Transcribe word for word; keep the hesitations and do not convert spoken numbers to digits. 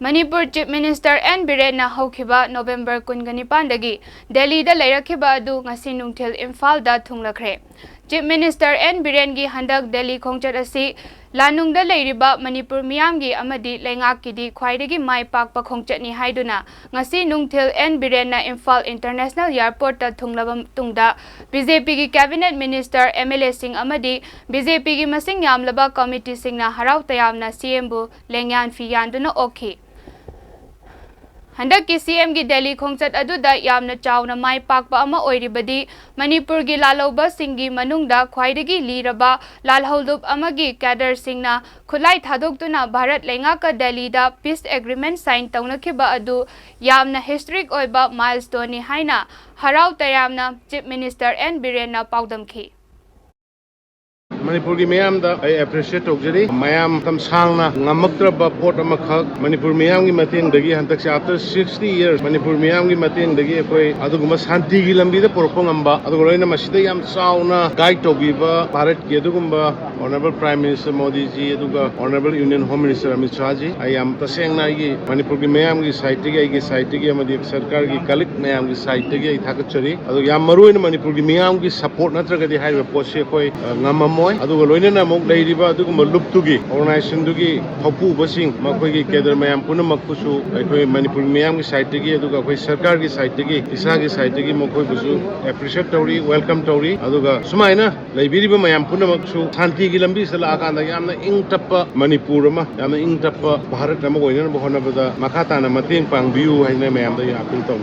Manipur Chief Minister N ꯕꯤꯔꯦꯟꯅ ꯍꯧꯈꯤꯕ November ꯀꯨꯟꯒ ꯅꯤꯄꯥꯟꯗꯒꯤ ꯗꯦꯜꯂꯤꯗ ꯂꯩꯔꯛꯈꯤꯕ ꯑꯗꯨ ꯉꯁꯤ ꯅꯨꯡꯊꯤꯜ ꯏꯝꯐꯥꯜꯗ ꯊꯨꯡꯂꯈ꯭ꯔꯦ꯫ Chief Minister N ꯕꯤꯔꯦꯟꯒꯤ ꯍꯟꯗꯛ ꯗꯦꯜꯂꯤ ꯈꯣꯡꯆꯠ ꯑꯁꯤ ꯂꯥꯅꯨꯡꯗ ꯂꯩꯔꯤꯕ ꯃꯅꯤꯄꯨꯔ ꯃꯤꯌꯥꯝꯒꯤ ꯑꯃꯗꯤ ꯂꯩꯉꯥꯛꯀꯤꯗꯤ ꯈ꯭ꯋꯥꯏꯗꯒꯤ ꯃꯥꯏ ꯄꯥꯛꯄ ꯈꯣꯡꯆꯠꯅꯤ ꯍꯥꯏꯗꯨꯅ ꯉꯁꯤ ꯅꯨꯡꯊꯤꯜ N ꯕꯤꯔꯦꯟꯅ ꯏꯝꯐꯥꯜ International Airportꯇ ꯊꯨꯡꯂꯕ ꯇꯨꯡꯗ BJPꯒꯤ Cabinet Minister, MLAꯁꯤꯡ ꯑꯃꯗꯤ BJPꯒꯤ ꯃꯁꯤꯡ ꯌꯥꯝꯂꯕ committeeꯁꯤꯡꯅ ꯍꯔꯥꯎ ꯇꯌꯥꯝꯅ CMꯕꯨ ꯂꯦꯡꯌꯥꯟ ꯐꯤ ꯌꯥꯟꯗꯨꯅ ꯑꯣꯛꯈꯤ꯫ ꯍꯟꯗꯛꯀꯤ CMꯒꯤ ꯗꯦꯜꯂꯤ ꯈꯣꯡꯆꯠ ꯑꯗꯨꯗ ꯌꯥꯝꯅ ꯆꯥꯎꯅ ꯃꯥꯏ ꯄꯥꯛꯄ ꯑꯃ ꯑꯣꯏꯔꯤꯕꯗꯤ ꯃꯅꯤꯄꯨꯔꯒꯤ ꯂꯥꯜꯍꯧꯕꯁꯤꯡꯒꯤ ꯃꯅꯨꯡꯗ ꯈ꯭ꯋꯥꯏꯗꯒꯤ ꯂꯤꯔꯕ ꯂꯥꯜꯍꯧꯂꯨꯞ ꯑꯃꯒꯤ cadreꯁꯤꯡꯅ ꯈꯨꯠꯂꯥꯏ ꯊꯥꯗꯣꯛꯇꯨꯅ ꯚꯥꯔꯠ ꯂꯩꯉꯥꯛꯀ ꯗꯦꯜꯂꯤꯗ peace agreement sign ꯇꯧꯅꯈꯤꯕ ꯑꯗꯨ ꯌꯥꯝꯅ historic ꯑꯣꯏꯕ milestoneꯅꯤ ꯍꯥꯏꯅ ꯍꯔꯥꯎ ꯇꯌꯥꯝꯅ Chief Minister N ꯕꯤꯔꯦꯟꯅ ꯄꯥꯎꯗꯝꯈꯤ꯫ ꯃꯅꯤꯄꯨꯔꯒꯤ ꯃꯤꯌꯥꯝꯗ ꯑꯩ appreciate ꯇꯧꯖꯔꯤ꯫ ꯃꯌꯥꯝ ꯃꯇꯝ ꯁꯥꯡꯅ ꯉꯝꯃꯛꯇ꯭ꯔꯕ ꯄꯣꯠ ꯑꯃꯈꯛ ꯃꯅꯤꯄꯨꯔ ꯃꯤꯌꯥꯝꯒꯤ ꯃꯇꯦꯡꯗꯒꯤ ꯍꯟꯗꯛꯁꯦ after sixty years ꯃꯅꯤꯄꯨꯔ ꯃꯤꯌꯥꯝꯒꯤ ꯃꯇꯦꯡꯗꯒꯤ ꯑꯩꯈꯣꯏ ꯑꯗꯨꯒꯨꯝꯕ ꯁꯥꯟꯇꯤꯒꯤ ꯂꯝꯕꯤꯗ ꯄꯨꯔꯛꯄ ꯉꯝꯕ, ꯑꯗꯨꯒ ꯂꯣꯏꯅ ꯃꯁꯤꯗ ꯌꯥꯝ ꯆꯥꯎꯅ guide ꯇꯧꯕꯤꯕ ꯚꯥꯔꯠꯀꯤ ꯑꯗꯨꯒꯨꯝꯕ Honourable Prime Minister ꯃꯣꯗꯤꯖꯤ ꯑꯗꯨꯒ Honourable Union Home Minister Amit ꯁꯥꯍꯖꯤ, ꯑꯩ ꯌꯥꯝ ꯇꯁꯦꯡꯅ ꯑꯩꯒꯤ ꯃꯅꯤꯄꯨꯔꯒꯤ ꯃꯤꯌꯥꯝꯒꯤ sideꯇꯒꯤ, ꯑꯩꯒꯤ sideꯇꯒꯤ ꯑꯃꯗꯤ ꯁꯔꯀꯥꯔꯒꯤ colleague ꯃꯌꯥꯝꯒꯤ sideꯇꯒꯤ ꯑꯩ ꯊꯥꯒꯠꯆꯔꯤ꯫ ꯑꯗꯨꯒ ꯌꯥꯝ ꯃꯔꯨꯑꯣꯏꯅ ꯃꯅꯤꯄꯨꯔꯒꯤ ꯃꯤꯌꯥꯝꯒꯤ support ꯅꯠꯇ꯭ꯔꯒꯗꯤ ꯍꯥꯏꯔꯤꯕ ꯄꯣꯠꯁꯤ ꯑꯩꯈꯣꯏ, ꯑ, ꯉꯝꯃꯝꯃꯣꯏ꯫ ꯑꯗꯨꯒ ꯂꯣꯏꯅꯅ ꯑꯃꯨꯛ ꯂꯩꯔꯤꯕ ꯑꯗꯨꯒꯨꯝꯕ ꯂꯨꯞꯇꯨꯒꯤ organizationꯗꯨꯒꯤ ꯊꯧꯄꯨꯕꯁꯤꯡ, ꯃꯈꯣꯏꯒꯤ cadre ꯃꯌꯥꯝ ꯄꯨꯝꯅꯃꯛꯄꯨꯁꯨ ꯑꯩꯈꯣꯏ ꯃꯅꯤꯄꯨꯔ ꯃꯤꯌꯥꯝꯒꯤ sideꯇꯒꯤ, ꯑꯗꯨꯒ ꯑꯩꯈꯣꯏ ꯁꯔꯀꯥꯔꯒꯤ sideꯇꯒꯤ, ꯏꯁꯥꯒꯤ sideꯇꯒꯤ ꯃꯈꯣꯏꯕꯨꯁꯨ appreciate ꯇꯧꯔꯤ, welcome ꯇꯧꯔꯤ꯫ ꯑꯗꯨꯒ ꯁꯨꯃꯥꯏꯅ ꯂꯩꯕꯤꯔꯤꯕ ꯃꯌꯥꯝ ꯄꯨꯝꯅꯃꯛꯁꯨ ꯁꯥꯟꯇꯤꯒꯤ ꯂꯝꯕꯤꯁꯤꯗ ꯂꯥꯛꯑꯀꯥꯟꯗ ꯌꯥꯝꯅ ꯏꯪ ꯇꯞꯄ ꯃꯅꯤꯄꯨꯔ ꯑꯃ, ꯌꯥꯝꯅ ꯏꯪ ꯇꯞꯄ ꯚꯥꯔꯠ ꯑꯃ ꯑꯣꯏꯅꯅꯕ ꯍꯣꯠꯅꯕꯗ ꯃꯈꯥ ꯇꯥꯅ ꯃꯇꯦꯡ ꯄꯥꯡꯕꯤꯌꯨ ꯍꯥꯏꯅ ꯃꯌꯥꯝꯗ ꯑꯩ appeal ꯇꯧꯅꯤ꯫